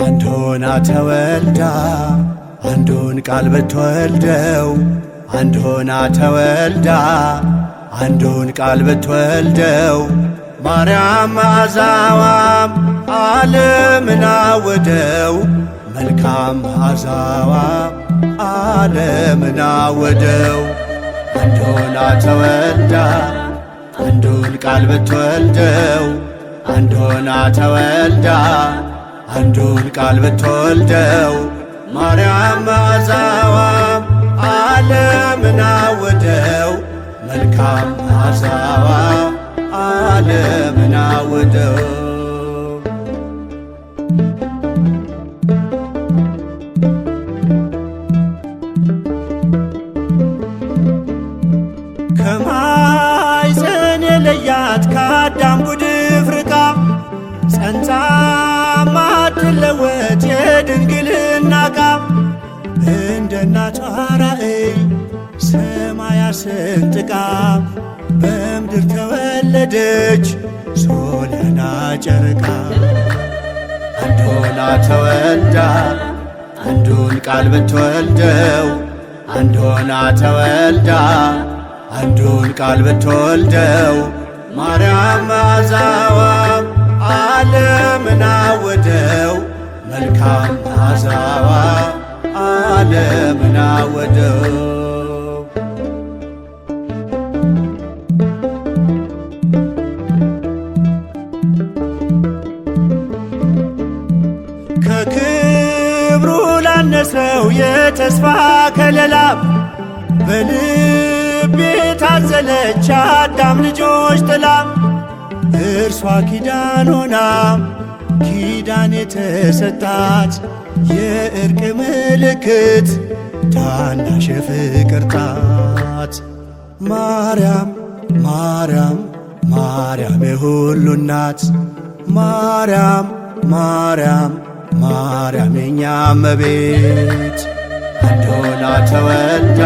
አንድ ሆና ተወልዳ አንዱን ቃል ብትወልደው፣ አንድ ሆና ተወልዳ አንዱን ቃል ብትወልደው፣ ማርያም መዓዛዋም ዓለምን አወደው። መልካም መዓዛዋ ዓለምን አወደው። አንድ ሆና ተወልዳ አንዱን ቃል ብትወልደው፣ አንድ ሆና ተወልዳ አንዱን ቃል ብትወልደው፣ ማርያም መዓዛዋ ዓለምን አወደው። መልካም መዓዛዋ ዓለምን አወደው። ከማኅፀን የለያት ከአዳም ጉድፍ ርቃ፣ ጸንታ ማትለወጥ የድንግልና ዕቃ፣ እንደ እናቷ ራእይ ሰማያ ሰንጥቃ በምድር ተወለደች ሶለና ጨረቃ። አንድ ሆና ተወልዳ አንዱን ቃል ብትወልደው፣ አንድ ሆና ተወልዳ አንዱን ቃል ብትወልደው፣ ማርያም መዓዛዋ ዓለምን አወደው። መልካም መዓዛዋ ዓለምን አወደው። ከክብሩ ላነሰው የተስፋ ከለላ፣ በልቤ ታዘለች አዳም ልጆች ጥላ፣ እርሷ ኪዳን ሆና ኪዳን የተሰጣት፣ የእርቅ ምልክት ታናሽ የፍቅር ጣት። ማርያም ማርያም ማርያም የሁሉ እናት፣ ማርያም ማርያም ማርያም የኛ እመቤት። አንድ ሆና ተወልዳ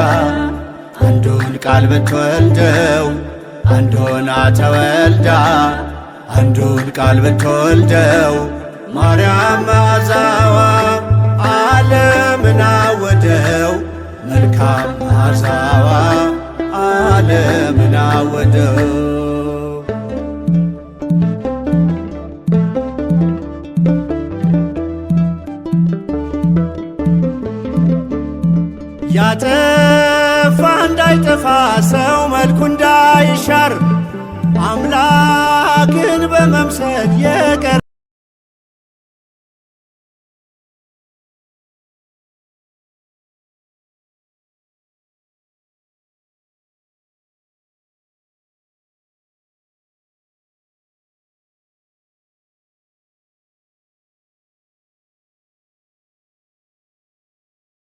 አንዱን ቃል ብትወልደው፣ አንድ ሆና ተወልዳ አንዱን ቃል ብትወልደው፣ ማርያም መዓዛዋ ዓለምን አወደው። መልካም መዓዛዋ ዓለምን አወደው። ያጠፋ እንዳይጠፋ ሰው መልኩ እንዳይሻር፣ አምላክን በመምሰል የቀረ